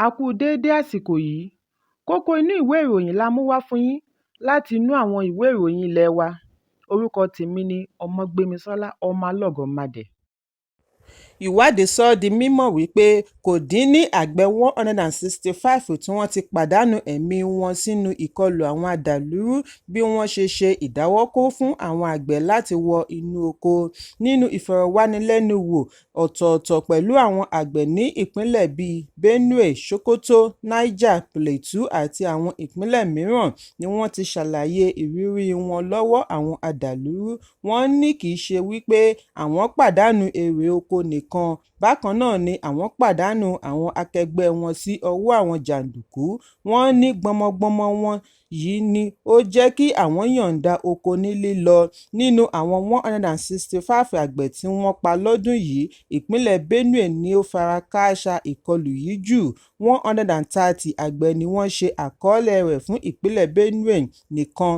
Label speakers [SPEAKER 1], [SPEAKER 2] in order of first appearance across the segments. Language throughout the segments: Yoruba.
[SPEAKER 1] A kú déédé àsìkò yìí. Kókó inú ìwé ìròyìn la mú wá fún yín láti inú àwọn ìwé ìròyìn ilé wa. Orúkọ tèmi ni Ọmọgbémisọ́lá Ọmọlọ́gọ̀mádẹ.
[SPEAKER 2] Ìwádìí sọ ọ́ di mímọ̀ wípé kò dín ní àgbẹ̀ 165 tí wọ́n ti pàdánù ẹ̀mí wọn sínú ìkọlù àwọn adàlúrú bí wọ́n ṣe ṣe ìdáwọ́kò fún àwọn àgbẹ̀ láti wọ inú oko. Nínú ìfọ̀rọ̀wánilẹ́nuwò ọ̀tọ̀ọ̀tọ̀ pẹ̀lú àwọn àgbẹ̀ ní ìpínlẹ̀ bíi Benue, Sokoto, Niger, Plateau àti àwọn ìpínlẹ̀ mìíràn ni wọ́n ti ṣàlàyé ìrírí wọn lọ́wọ́ àwọn adàlúrú, wọ́n ní kìí ṣe wípé àwọn pàdánù erè oko nìkan, bákan náà ni àwọn pàdánù àwọn akẹgbẹ́ wọn sí ọwọ́ àwọn jàndùkú. Wọ́n ní gbọ́mọgbọ́mọ wọn yìí ni ó jẹ́ kí àwọn yọ̀ǹda oko ní lílọ. Nínú àwọn 165 àgbẹ̀ tí wọ́n pa lọ́dún yìí, ìpínlẹ̀ Benue ni ó fara kááṣá ìkọlù yìí jù. 130 àgbẹ̀ ni wọ́n ṣe àkọọ́lẹ̀ rẹ̀ fún ìpínlẹ̀ Benue nìkan.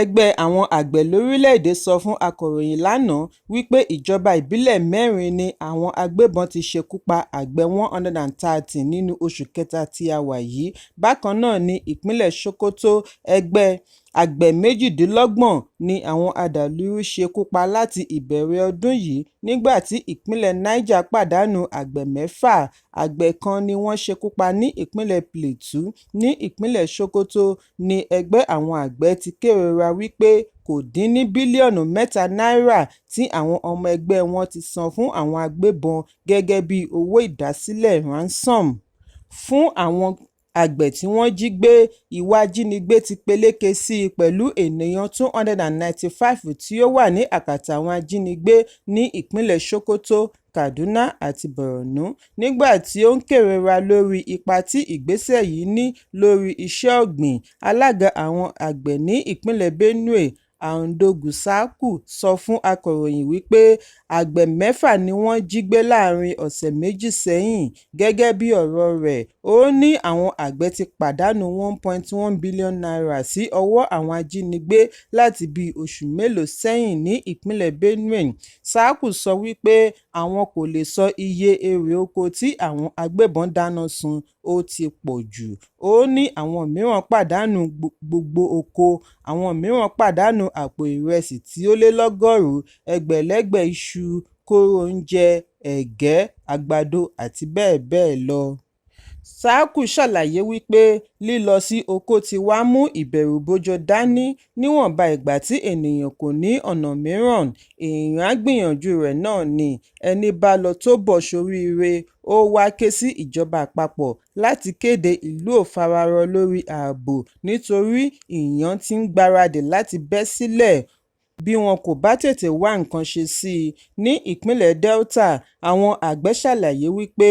[SPEAKER 2] Ẹgbẹ́ àwọn àgbẹ̀ lórílẹ̀-èdè sọ fún akọ̀ròyìn lánàá wípé ìjọba ìbílẹ̀ mẹ́rin ni àwọn agbébọn ti ṣekú pa àgbẹ̀ 130 nínú oṣù kẹta tí a wà yìí. Bákan náà ní ìpínlẹ̀ Sokoto, àgbẹ̀ 28 ni àwọn adàlúrú ṣekú pa láti ìbẹ̀rẹ̀ ọdún yìí, nígbà tí ìpínlẹ̀ Niger pàdánù àgbẹ̀ mẹ́fà, àgbẹ̀ kan ni wọ́n ṣekú pa ní ìpínlẹ̀ Plateau. Ní ìpínlẹ̀ Sokoto ní ẹgbẹ́ àwọn àgbẹ̀ ti kérora wípé kò dín ní bílíọ̀nù 3 náírà tí àwọn ọmọ ẹgbẹ́ wọn ti san fún àwọn agbébọn gẹ́gẹ́ bíi owó ìdásílẹ̀ (ransom) fún àwọn àgbẹ̀ tí wọ́n jí gbé. Ìwà ìjínigbé ti peléke sí i pẹ̀lú ènìyàn 295 tí ó wà ní àkàtà àwọn ajínigbé ní ìpínlẹ̀ Sokoto, Kaduna àti Borno. Nígbà tí ó ń kérora lórí ipa tí ìgbésẹ̀ yìí ní lórí iṣẹ́ ọ̀gbìn, alága àwọn àgbẹ̀ ní ìpínlẹ̀ Benue, Audu Gusaaku, sọ fún akọ̀ròyìn wípé àgbẹ̀ mẹ́fà ni wọ́n jí gbé láàárín ọ̀sẹ̀ méjì sẹ́yìn. Gẹ́gẹ́ bí ọ̀rọ̀ rẹ̀, ó ní àwọn àgbẹ̀ ti pàdánù ₦1.1 bílíọ̀nù sí ọwọ́ àwọn ajínigbé láti bíi oṣù mélòó sẹ́yìn ní ìpínlẹ̀ Benue. Tsaku sọ wípé àwọn kò lè sọ iye erè oko tí àwọn agbébọn dáná sun, ó ti pọ̀ jù. Ó ní àwọn mìíràn pàdánù gbogbo oko, àwọn mìíràn pàdánù àpò ìrẹsì tí ó lé lọ́gọ́rùn-ún, ẹgbẹ̀lẹ́gbẹ̀ iṣu, kóró oúnjẹ, ẹ̀gẹ́, àgbàdo àti bẹ́ẹ̀ bẹ́ẹ̀ lọ. Tsaku ṣàlàyé wípé lílọ sí oko ti wá mú ìbẹ̀rùbojo dání níwọ̀nba ìgbà tí ènìyàn kò ní ọ̀nà mìíràn, èèyàn á gbìyànjú rẹ̀ náà ni, ẹní bá lọ tó bọ̀ ṣoríire. Ó wá ké sí ìjọba àpapọ̀ láti kéde ìlú ò fararọ lórí ààbò nítorí ìyàn ti ń gbáradì láti bẹ́ sílẹ̀ bí wọn kò bá tètè wá nǹkan ṣe sí i. Ní ìpínlẹ̀ Delta, àwọn àgbẹ̀ ṣàlàyé wípé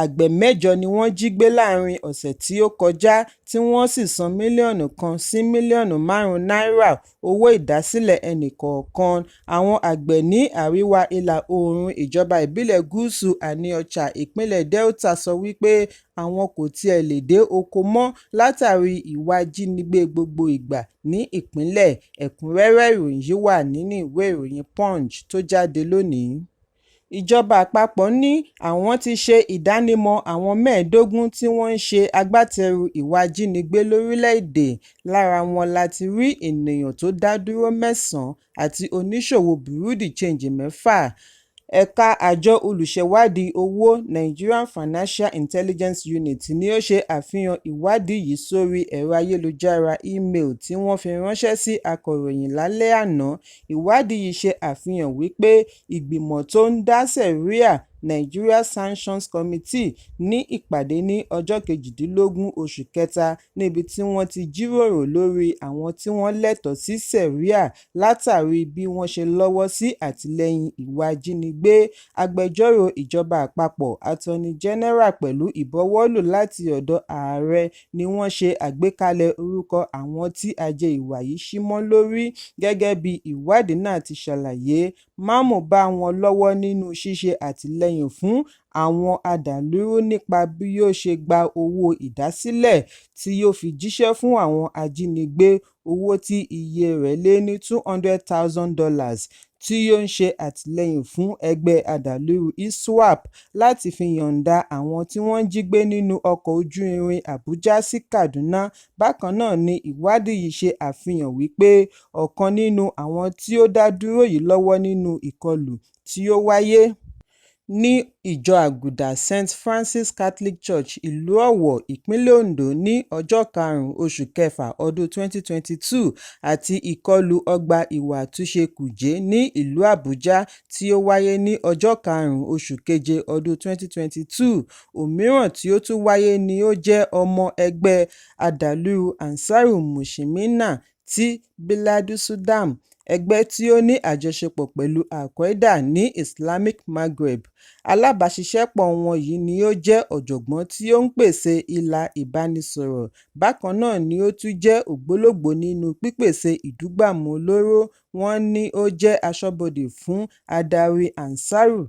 [SPEAKER 2] àgbẹ̀ mẹ́jọ ni wọ́n jí gbé láàárín ọ̀sẹ̀ tí ó kọjá tí wọ́n sì san mílíọ̀nù 1 sí mílíọ̀nù 5 náírà owó ìdásílẹ̀ ẹnì-kọ̀ọ̀kan. Àwọn àgbẹ̀ ní àríwá ìlà-oòrùn ìjọba ìbílẹ̀ Gúúsù Aniocha, ìpínlẹ̀ Delta sọ wípé àwọn kò tiẹ̀ lè dé oko mọ́ látàrí ìwà ìjínigbé gbogbo ìgbà ní ìpínlẹ̀. Ẹ̀kúnrẹ́rẹ́ ìròyìn yìí wà nínú ìwé ìròyìn Punch tó jáde lónìí. Ìjọba àpapọ̀ ní àwọn ti ṣe ìdánimọ̀ àwọn 15 tí wọ́n ń ṣe agbátẹrù ìwà ìjínigbé lórílẹ̀-èdè. Lára wọn la ti rí ènìyàn tó dá dúró mẹ́sàn-án àti oníṣòwò Bureau de Change mẹ́fà. Ẹ̀ka Àjọ Olùṣèwádìí Owó Nigerian Financial Intelligence Unit ni ó ṣe àfihàn ìwádìí yìí sórí ẹ̀rọ ayélujára ímeèlì tí wọ́n fi ránṣẹ́ sí akọ̀ròyìn lálẹ́ àná. Ìwádìí yìí ṣe àfihàn wípé ìgbìmọ̀ tó ń dá sẹ̀ríà Nigeria Sanctions Committee ní ìpàdé ní ọjọ́ 18 oṣù kẹta níbi tí wọ́n ti jíròrò lórí àwọn tí wọ́n lẹ́tọ̀ọ́ sí sẹ̀ríà látàrí bí wọ́n ṣe lọ́wọ́ sí àtìlẹ́yìn ìwà ìjínigbé. Agbẹjọ́rò ìjọba àpapọ̀ Attorney General pẹ̀lú ìbuwọ́lù láti ọ̀dọ̀ ààrẹ ni wọ́n ṣe àgbékalẹ̀ orúkọ àwọn tí ajé ìwà yìí ṣí mọ́ lórí. Gẹ́gẹ́ bí ìwádìí náà ti ṣàlàyé, Mamman bá wọn lọ́wọ́ nínú ṣíṣe àtìlẹ́yìn àtìlẹ́yìn fún àwọn adàlúrú nípa bí ó ṣe gba owó ìdásílẹ̀ tí ó fi jíṣẹ́ fún àwọn ajínigbé, owó tí iye rẹ̀ lé ní $200,000, tí ó ń ṣe àtìlẹ́yìn fún ẹgbẹ́ adàlúrú ISWAP, láti fi yọ̀ǹda àwọn tí wọ́n jí gbé nínú ọkọ̀ ojú irin Abuja sí Kaduna. Bákan náà ni ìwádìí yìí ṣe àfihàn wípé ọ̀kan nínú àwọn tí ó dá dúró yìí lọ́wọ́ nínú ìkọlù tí ó wáyé ní ìjọ Àgùdà St. Francis Catholic Church, ìlú Ọ̀wọ̀, ìpínlẹ̀ Ondo ní ọjọ́ 5 oṣù kẹfà ọdún 2022 àti ìkọlù ọgbà ìwà àtúnṣe Kuje ní ìlú Àbújá tí ó wáyé ní ọjọ́ 5 oṣù keje ọdún 2022. Òmíràn tí ó tún wáyé ni ó jẹ́ ọmọ ẹgbẹ́ adàlúrú Ansaru Musulmina ti Biladus Sham, ẹgbẹ́ tí ó ní àjọṣepọ̀ pẹ̀lú Al-Qaeda ní Islamic Maghreb. Alábàáṣiṣẹ́pọ̀ wọn yìí ni ó jẹ́ ọ̀jọ̀gbọ́n tí ó ń pèsè ìlà ìbánisọ̀rọ̀, bákan náà ni ó tún jẹ́ ògbólógbòó nínú pípèsè ìdúgbàmù olóró. Wọ́n ní ó jẹ́ aṣọ́bodè fún adarí Ansaru,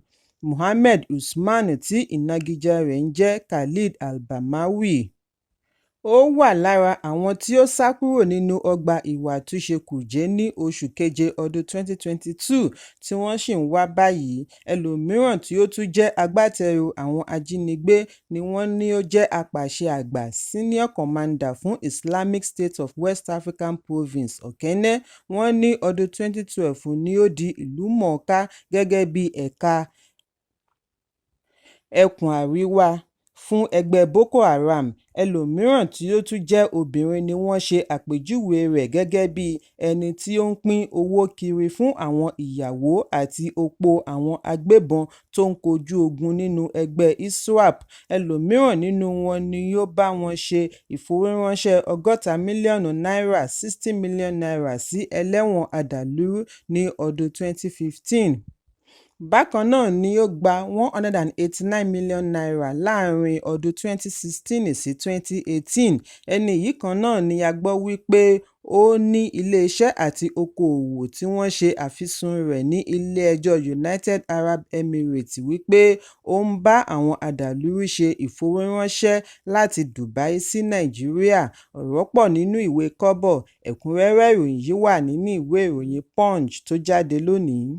[SPEAKER 2] Mohammed Usman tí ìnagijẹ rẹ̀ ń jẹ́ Khalid al-Barmawi. Ó wà lára àwọn tí ó sá kúrò nínú ọgbà ìwà àtúnṣe Kuje ní oṣù keje ọdún 2022 tí wọ́n sì ń wá báyìí. Ẹlòmíràn tí ó tún jẹ́ agbátẹrù àwọn ajínigbé ni wọ́n ní ó jẹ́ apàṣẹ àgbà (Senior Commander) fún Islamic State of West African Province Okene. Wọ́n ní ọdún 2012 ni ó di ìlúmọ̀ọ́ká gẹ́gẹ́ bí ẹ̀ka Ẹkùn Àríwá fún ẹgbẹ́ Boko Haram. Ẹlòmíràn tí ó tún jẹ́ obìnrin ni wọ́n ṣe àpèjúwe rẹ̀ gẹ́gẹ́ bí ẹni tí ó ń pín owó kiri fún àwọn ìyàwó àti opó àwọn agbébọn tó ń kojú ogun nínú ẹgbẹ́ ISWAP. Ẹlòmíràn nínú wọn ni ó bá wọn ṣe ìfowóránṣẹ́ 60 mílíọ̀nù náírà (₦60 million) sí ẹlẹ́wọ̀n adàlúrú ní ọdún 2015. Bákan náà ni ó gba ₦189 mílíọ̀nù láàárín ọdún 2016 sí 2018. Ẹni yìí kan náà ni a gbọ́ wípé ó ní iléeṣẹ́ àti okoòwò tí wọ́n ṣe àfisùn rẹ̀ ní ilé-ẹjọ́ United Arab Emirates wípé ó ń bá àwọn adàlúrú ṣe ìfowóránṣẹ́ láti Dubai sí Nàìjíríà. Ọ̀rọ̀ pọ̀ nínú ìwé kọ́bọ̀, ẹ̀kúnrẹ́rẹ́ ìròyìn yìí wà nínú ìwé ìròyìn Punch tó jáde lónìí.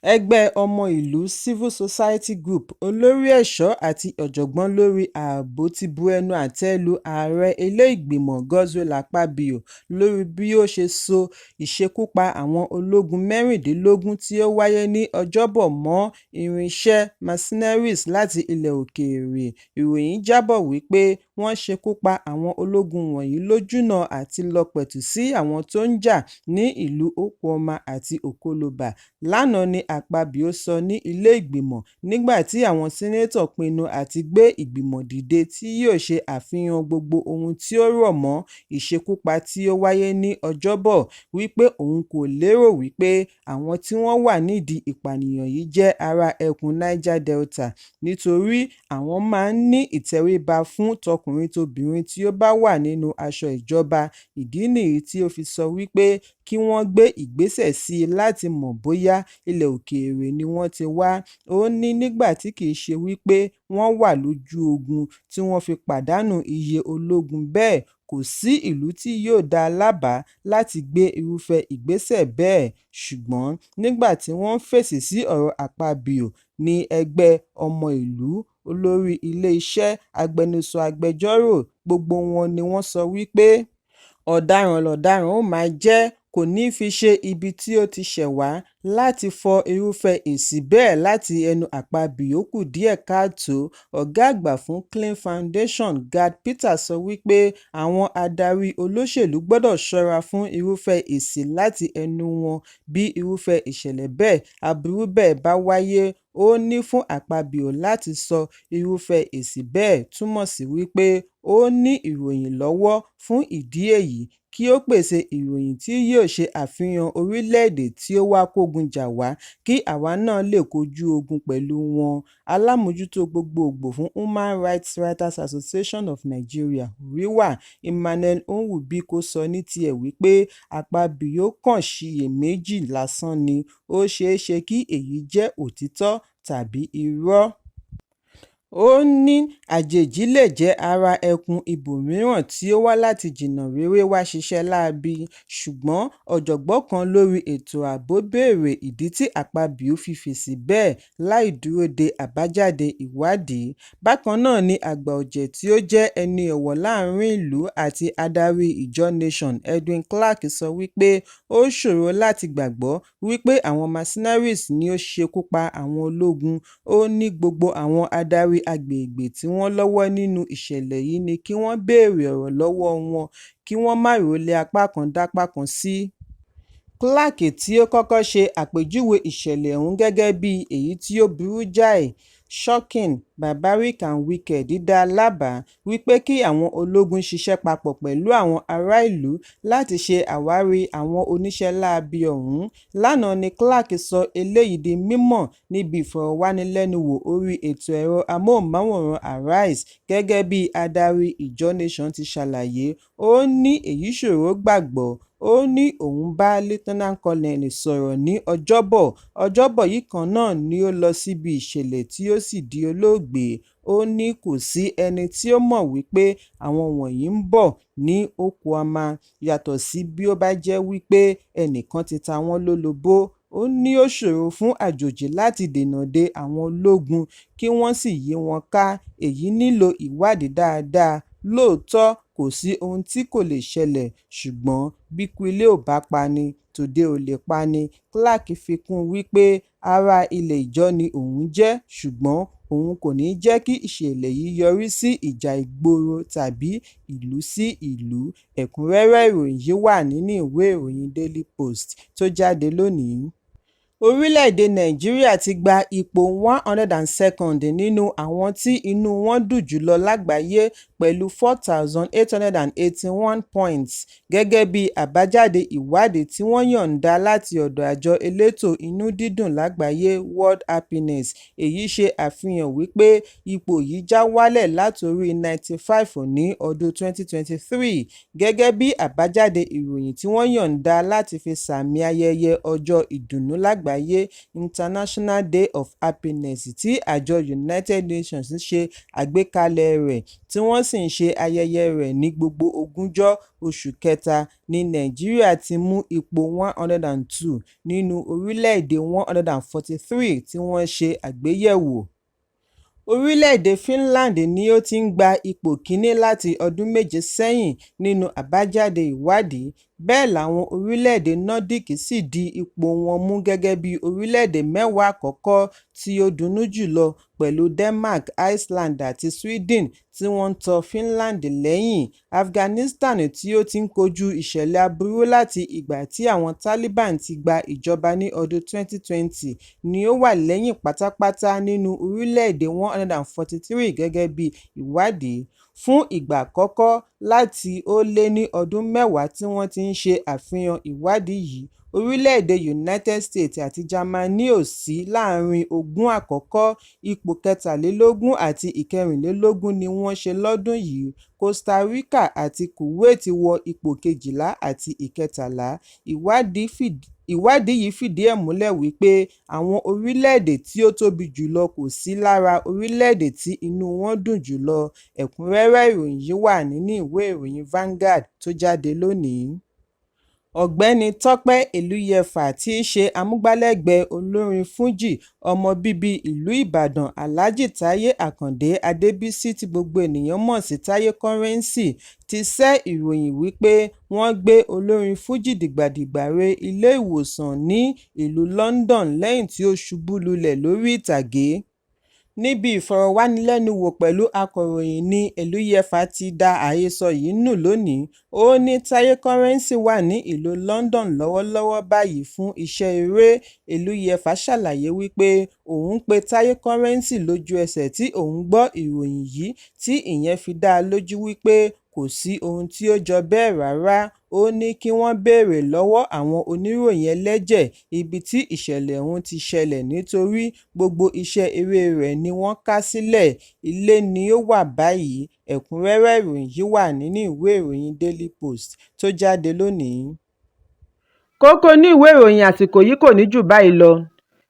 [SPEAKER 2] Ẹgbẹ́ Ọmọ Ìlú Civil Society Group, olórí ẹ̀ṣọ́ àti ọ̀jọ̀gbọ́n lórí ààbò ti bu ẹnu àtẹ́ lu ààrẹ ilé ìgbìmọ̀ Godswill Akpabio lórí bí ó ṣe so ìṣekúpa àwọn ológun 16 tí ó wáyé ní Ọjọ́bọ̀ mọ́ irinṣẹ́ mercenaries láti ilẹ̀ òkèèrè. Ìròyìn jábọ̀ wípé wọ́n ṣekú pa àwọn ológun wọ̀nyí lójúnà àti lọ pẹ̀tù sí àwọn tó ń jà ní ìlú Okuoma àti Okoloba. Lánàá ni Akpabio sọ ní ilé ìgbìmọ̀ nígbà tí àwọn sẹ́nẹ́tọ̀ pinnu àti gbé ìgbìmọ̀ dìde tí yóò ṣe àfihàn gbogbo ohun tí ó rọ̀ mọ́ ìṣekúpa tí ó wáyé ní Ọjọ́bọ̀, wípé òun kò lérò wípé àwọn tí wọ́n wà nídìí ìpànìyàn yìí jẹ́ ará ẹkùn Niger Delta nítorí àwọn máa ń ní ìtẹríba fún tọkùnrin-tobìnrin tí ó bá wà nínú aṣọ ìjọba, ìdí nìyí tí ó fi sọ wípé kí wọ́n gbé ìgbésẹ̀ sí i láti mọ̀ bóyá ilẹ̀ òkèèrè ni wọ́n ti wá. Ó ní nígbà tí kìí ṣe wípé wọ́n wà lójú ogun tí wọ́n fi pàdánù iye ológun bẹ́ẹ̀, kò sí ìlú tí yóò dá lábàá láti gbé irúfẹ́ ìgbésẹ̀ bẹ́ẹ̀. Ṣùgbọ́n nígbà tí wọ́n ń fèsì sí ọ̀rọ̀ Akpabio ní ẹgbẹ́ ọmọ ìlú, olórí ilé-iṣẹ́, agbẹnusọ agbẹjọ́rò, gbogbo wọn ni wọ́n sọ wípé ọ̀daràn lọ̀daràn ó máa jẹ́, kò ní fi ṣe ibi tí ó ti ṣẹ̀ wá láti fọ irúfẹ́ èsì bẹ́ẹ̀ láti ẹnu Akpabio kù díẹ̀ káàtó. Ọ̀gá àgbà fún CLEEN Foundation, Gad Peters sọ wípé àwọn adarí olóṣèlú gbọ́dọ̀ ṣọ́ra fún irúfẹ́ èsì láti ẹnu wọn bí irúfẹ́ ìṣẹ̀lẹ̀ bẹ́ẹ̀ aburú bẹ́ẹ̀ bá wáyé. Ó ní fún Akpabio láti sọ irúfẹ́ èsì bẹ́ẹ̀ túmọ̀ sí wípé ó ní ìròyìn lọ́wọ́, fún ìdí èyí kí ó pèsè ìròyìn tí yóò ṣe àfihàn orílẹ̀-èdè tí ó wá kógun jà wá kí àwa náà lè kojú ogun pẹ̀lú wọn. Alámòójútó gbogboògbò fún Human Rights Writers Association of Nigeria (HURIWA), Emmanuel Onwubiko sọ ní tiẹ̀ wípé Akpabio kàn ṣiyèméjì lásán ni, ó ṣeéṣe kí èyí jẹ́ òtítọ́ tàbí irọ́. Ó ní àjèjì lè jẹ́ ará ẹkùn ibòmíràn tí ó wá láti jìnnà réré wá ṣiṣẹ́ láabi, ṣùgbọ́n ọ̀jọ̀gbọ́n kan lórí ètò ààbò béèrè ìdí tí Akpabio fi fèsì bẹ́ẹ̀ láì dúró de àbájáde ìwádìí. Bákan náà ni àgbà ọ̀jẹ̀ tí ó jẹ́ ẹni ọ̀wọ̀ láàárín ìlú àti adarí Ijaw Nation Edwin Clark sọ wípé ó ṣòro láti gbàgbọ́ wípé àwọn mercenaries ni ó ṣekú pa àwọn ológun. Ó ní gbogbo àwọn adarí agbègbè tí wọ́n lọ́wọ́ nínú ìṣẹ̀lẹ̀ yìí ni kí wọ́n béèrè ọ̀rọ̀ lọ́wọ́ wọn kí wọ́n má rólé apá kan dápá kan sí. Clark tí ó kọ́kọ́ ṣe àpèjúwe ìṣẹ̀lẹ̀ ọ̀hún gẹ́gẹ́ bí èyí tí ó burú jáì, "shocking, barbaric and wicked" dá lábàá wípé kí àwọn ológun ṣiṣẹ́ papọ̀ pẹ̀lú àwọn ará ìlú láti ṣe àwárí àwọn oníṣẹ́ láabi ọ̀hún. Lánàá ni Clark sọ eléyìí di mímọ̀ níbi ìfọ̀rọ̀wánilẹ́nuwò orí ètò ẹ̀rọ amóhùnmáwòrán Arise. Gẹ́gẹ́ bí adarí Ijaw Nation ti ṣàlàyé, ó ní èyí ṣòroó gbàgbọ́. Ó ní òun bá Lt Col sọ̀rọ̀ ní Ọjọ́bọ̀. Ọjọ́bọ̀ yìí kan náà ni ó lọ síbi ìṣẹ̀lẹ̀ tí ó sì di olóògbé. Ó ní kò sí ẹni tí ó mọ̀ wípé àwọn wọ̀nyí ń bọ̀ ní Okuama, yàtọ̀ sí bí ó bá jẹ́ wípé ẹnìkan ti ta wọ́n lólobó. Ó ní ó ṣòro fún àjòjì láti dènà de àwọn ológun kí wọ́n sì yí wọn ká, èyí nílò ìwádìí dáadáa. Lóòótọ́ kò sí ohun tí kò lè ṣẹlẹ̀, ṣùgbọ́n bíkú ilé ò bá pani, tòde ò lè pani. Clark fi kún un wípé ará ilẹ̀ Ijaw ni òun jẹ́, ṣùgbọ́n òun kò ní jẹ́ kí ìṣẹ̀lẹ̀ yìí yọrí sí ìjà ìgboro tàbí ìlú sí ìlú. Ẹ̀kúnrẹ́rẹ́ ìròyìn yìí wà nínú ìwé ìròyìn Daily Post tó jáde lónìí. Orílẹ̀-èdè Nàìjíríà ti gba ipò 102nd nínú àwọn tí inú wọn dùn jùlọ lágbàáyé pẹ̀lú 4,881 points, gẹ́gẹ́ bí àbájáde ìwádìí tí wọ́n yọ̀ǹda láti ọ̀dọ̀ àjọ elétò inú-dídùn lágbàáyé World Happiness. Èyí ṣe àfihàn wípé ipò yìí já wálẹ̀ látorí 95 ní ọdún 2023, gẹ́gẹ́ bí àbájáde ìròyìn tí wọ́n yọ̀ǹda láti fi sààmì ayẹyẹ Ọjọ́ Ìdùnnú Lágbàáyé International Day of Happiness tí àjọ United Nations ṣe àgbékalẹ̀ rẹ̀ tí wọ́n sì ń ṣe ayẹyẹ rẹ̀ ní gbogbo ogúnjọ́ oṣù kẹta, ní Nàìjíríà ti mú ipò 102 nínú orílẹ̀-èdè 143 tí wọ́n ṣe àgbéyẹ̀wò. Orílẹ̀-èdè Finland ni ó ti ń gba ipò kìíní láti ọdún méje sẹ́yìn nínú àbájáde ìwádìí, bẹ́ẹ̀ làwọn orílẹ̀-èdè Nordic sì di ipò wọn mú gẹ́gẹ́ bí orílẹ̀-èdè mẹ́wàá àkọ́kọ́ tí ó dunnú jùlọ, pẹ̀lú Denmark, Iceland àti Sweden tí wọ́n ń tọ Finland lẹ́yìn. Afghanistan tí ó ti ń kojú ìṣẹ̀lẹ̀ aburú láti ìgbà tí àwọn Taliban ti gba ìjọba ní ọdún 2020 ni ó wà lẹ́yìn pátápátá nínú orílẹ̀-èdè 143 gẹ́gẹ́ bí ìwádìí. Fún ìgbà àkọ́kọ́ láti ó lé ní ọdún mẹ́wàá tí wọ́n ti ń ṣe àfihàn ìwádìí yìí, orílẹ̀-èdè United States àti Germany ò sí láàárín ogún àkọ́kọ́, ipò kẹtàlélógún àti ìkẹrìnlélógún ni wọ́n ṣe lọ́dún yìí, Costa Rica àti Kuwait wọ ipò kejìlá àti ìkẹtàlá. Ìwádìí yìí fìdí ẹ̀ múlẹ̀ wípé àwọn orílẹ̀-èdè tí ó tóbi jùlọ kò sí lára orílẹ̀-èdè tí inú wọn dùn jùlọ. Ẹ̀kúnrẹ́rẹ́ ìròyìn yìí wà nínú ìwé ìròyìn Vanguard tó jáde lónìí. Ọ̀gbẹ́ni Tọ́pẹ́ Ẹlúyẹfà tí í ṣe amúgbálẹ́gbẹ̀ẹ́ olórin fújì ọmọ bíbí ìlú Ìbàdàn Alhaji Táyé Àkàndé Adébísí tí gbogbo ènìyàn mọ̀ sí Táyé Currency ti sẹ́ ìròyìn wípé wọ́n gbé olórin fújì dìgbàdìgbà re ilé-ìwòsàn ní ìlú London lẹ́yìn tí ó ṣubú lulẹ̀ lórí ìtàgé. Níbi ìfọ̀rọ̀wánilẹ́nuwò pẹ̀lú akọ̀ròyìn ní Ẹlúyẹfà ti da àhesọ yìí nù lónìí. Ó ní Táyé Currency wà ní ìlú London lọ́wọ́lọ́wọ́ báyìí fún iṣẹ́ eré. Ẹlúyẹfà ṣàlàyé wípé òun pe Táyé Currency lójú ẹsẹ̀ tí òun gbọ́ ìròyìn yìí tí ìyẹn fi dá a lójú wípé kò sí ohun tí ó jọ bẹ́ẹ̀ rárá. Ó ní kí wọ́n béèrè lọ́wọ́ àwọn oníròyìn ẹlẹ́jẹ̀ ibi tí ìṣẹ̀lẹ̀ ọ̀hún ti ṣẹlẹ̀ nítorí gbogbo iṣẹ́ eré rẹ̀ ni wọ́n kà sílẹ̀, ilé ni ó wà báyìí. Ẹ̀kúnrẹ́rẹ́ ìròyìn yìí wà nínú ìwé ìròyìn Daily Post tó jáde lónìí.
[SPEAKER 1] Kókó inú ìwé ìròyìn àsìkò yìí kò ní jù báyìí lọ.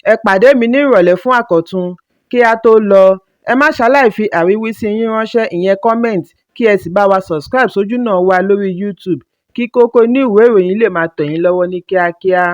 [SPEAKER 1] Ẹ pàdé mi ní ìrọ̀lẹ́ fún àkọ́tún. Kí á tó lọ, ẹ má ṣaláì fi àríwísí yín ránṣẹ́, ìyẹn comment, kí ẹ sì bá wa subscribe sójúnà wa lórí YouTube kí kókó inú ìwé ìròyìn lè máa tẹ̀ yín lọ́wọ́ ní kíákíá.